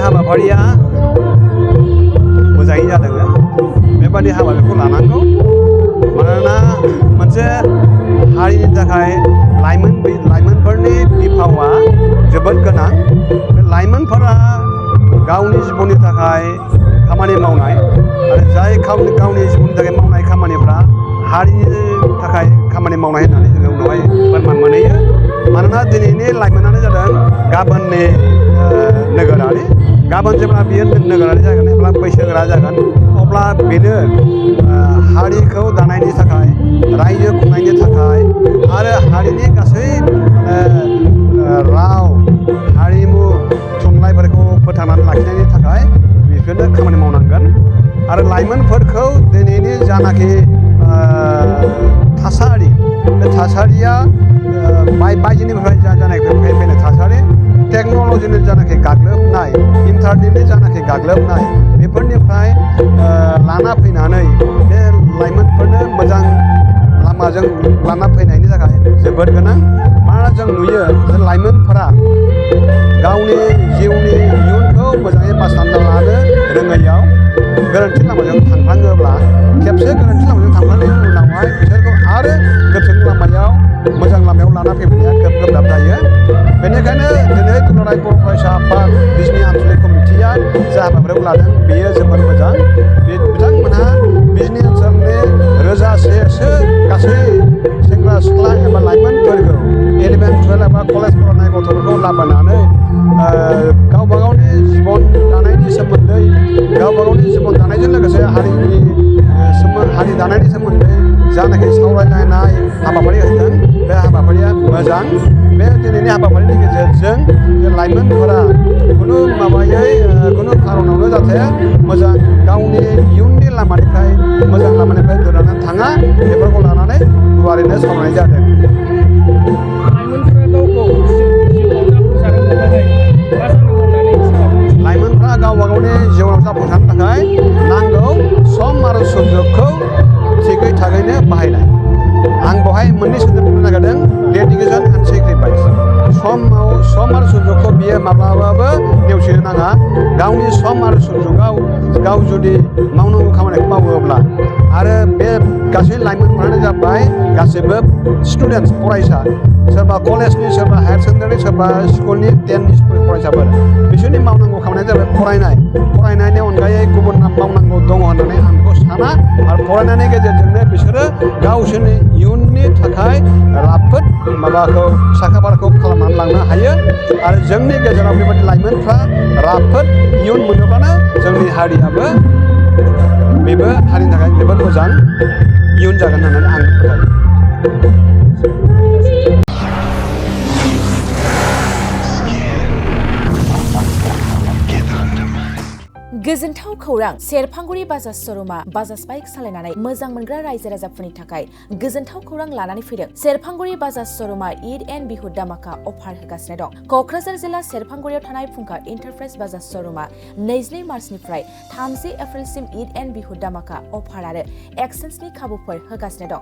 हाबाफारिया मोजाङै जादों बेबादि हाबाफारिखौ लानांगौ मानोना मोनसे हारिनि थाखाय लाइमोनफोरनि बिफावा जोबोद गोनां बे लाइमोनफोरा गावनि जिबननि थाखाय खामानि मावनाय आरो जाय गावनि जिबननि थाखाय मावनाय खामानिफ्रा हारिनि थाखाय खामानि मावनाय होननानै जोङो उनावहाय फोरमान मोनहैयो मानोना दिनैनि लाइमोनानो जादों गाबोननि नोगोरारि गाबोन जेब्ला बियो नोगोरारि जागोन एबा बैसोगोरा जागोन अब्ला बेनो हारिखौ दानायनि थाखाय रायजो खुंनायनि थाखाय आरो हारिनि गासै राव हारिमु थुनलाइफोरखौ फोथांनानै लाखिनायनि थाखाय बिसोरनो खामानि मावनांगोन आरो लाइमोनफोरखौ दिनैनि जानाखि थासारि बे थासारिया बायजोनिफ्राय जानायनिफ्राय फैनाय थासारि टेक्न'लजिनि जानाखि गाग्लोबनाय इन्टारनेटनि जानाखि गाग्लोबनाय बेफोरनिफ्राय लाना फैनानै बे लाइमोनफोरनो मोजां लामाजों लाना फैनायनि थाखाय जोबोद गोनां मानोना जों नुयो जे लाइमोनफोरा गावनि जिउनि इयुनखौ मोजाङै बासायना लानो रोङैयाव गोरोन्थि लामाजों थांफ्लाङोब्ला खेबसे गोरोन्थि लामाजों थांफ्लांनायनि उनावहाय बिसोरखौ आरो गोथों लामायाव मोजां लामायाव लाना फैनाया गोब्राब जायो बेनिखायनो दिनै दुलाराय बर' फरायसा आफाद बिजनि आनसलिक कमिटिया जा हाबाफारिखौ लादों बेयो जोबोद मोजां बिथांमोनहा बिजनि ओनसोलनि रोजासेसो गासै सेंग्रा सिख्ला एबा लाइमोनफोरखौ 11-12 एबा कलेज फरायनाय गथ'फोरखौ लाबोनानै गावबा गावनि जिबन दानायनि सोमोन्दै गावबा गावनि जिबन दानायजों लोगोसे हारि दानायनि सोमोन्दै जानाखि सावरायलायनाय हाबाफारि होदों बे हाबाफारिया मोजां बे दिनैनि हाबाफारिनि गेजेरजों लाइमोनफोरा खुनु खार'नावनो जाहाथे मोजां गावनि इयुननि लामानिफ्राय मोजां लामानिफ्राय दोननानै थाङा बेफोरखौ लानानै गुवारैनो सावरायनाय जादों। लाइमोनफ्रा गावबा गावनि जिउआव जाफुंसारनो थाखाय नांगौ सम आरो सुजुगखौ थिगै थागैनो बाहायनाय आं बेवहाय मोननै सोदोब बुंनो नागिरदों डेडिकेसन एन्ड सेक्रिफाइस सम आरो सुजुगखौ बियो माब्लाबाबो नेवसिनो नाङा गावनि सम आरो सुजुगाव गाव जुदि मावनांगौ खामानिखौ मावोब्ला आरो बे गासै लाइमोनफोरानो जाबाय गासैबो स्टुडेन्टस फरायसा सोरबा कलेजनि सोरबा हायार सेकेन्डारि सोरबा स्कुलनि 10नि फरायसाफोर बिसोरनि मावनांगौ खामानिया जाबाय फरायनायनि अनगायै गुबुन मावनांगौ दङ होननानै आं बेखौ साना आरो फरायनायनि गेजेरजोंनो बिसोरो गावसोरनि इयुननि थाखाय राफोद साखाफाराखौ खालामनानै लांनो हायो आरो जोंनि गेजेराव बेबायदि लाइमोनफ्रा राफोद इयुन मोनोब्लानो जोंनि हारियाबो बेबो हारिनि थाखाय जोबोद मोजां इयुन जागोन होननानै आं फोथायो। गोजोनथाव खौरां सेरफांगुरि बाजाज श'रुमा बाजाज बाइक सालायनानै मोजां मोनग्रा रायजो राजाफोरनि थाखाय गोजोनथाव खौरां लानानै फैदों। सेरफांगुरि बाजाज श'रुमा ईद एन्ड बिहु दामाका अफार होगासिनो दं। क'क्राझार जिल्ला सेरफांगुरियाव थानाय फुंखा इन्टारप्राइज बाजाज श'रुमा 22 मार्चनिफ्राय 30 एप्रिलसिम ईद एन्ड बिहु दामाका अफार आरो एक्सेन्सनि खाबुफोर होगासिनो दं।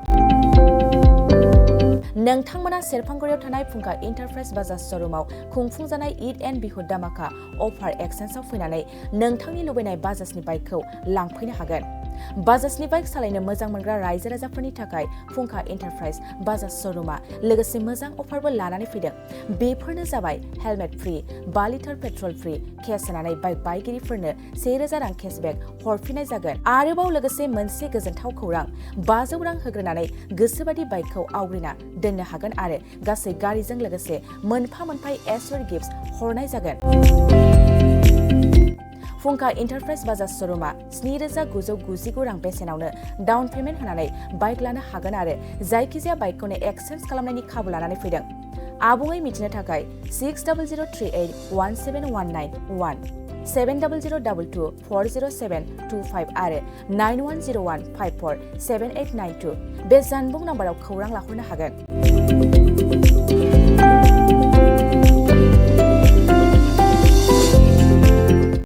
नोंथांमोना सेरफांगुरियाव थानाय फुंखा इन्टारप्राइज बाजाज श'रुमाव खुंफुंजानाय ईद एन्ड बिहु दामाका अफार एक्सेन्सआव फैनानै नोंथांनि लुबैनाय बाजाजनि बाइकखौ लांफैनो हागोन। बाजाजनि बाइक सालायनो मोजां मोनग्रा रायजो राजाफोरनि थाखाय फुंखा इन्टारप्राइज बाजाज श'रुमा लोगोसे मोजां अफारबो लानानै फैदों। बेफोरनो जाबाय helmet free, 5 litre petrol free, case होनानै बाइक बायगिरिफोरनो 1000 रां केसबेक हरफिननाय जागोन। आरोबाव लोगोसे मोनसे गोजोनथाव खौरां 500 रां होग्रोनानै गोसोबादि बाइकखौ आवग्रिना दोननो हागोन आरो गासै गारिजों लोगोसे मोनफा एसर गिफ्ट हरनाय जागोन। फुंखा इन्टारप्राइज बाजाज श'रुमा 7999 रां बेसेनावनो डाउन पेमेन्ट होनानै बाइक लानो हागोन आरो जायखिजाया बाइकखौनो एक्सचेन्ज खालामनायनि खाबु लानानै फैदों। आबुङै मिथिनो थाखाय 6003817191 7002240725 आरो 9101547892 बे जानबुं नाम्बाराव खौरां लाहरनो हागोन।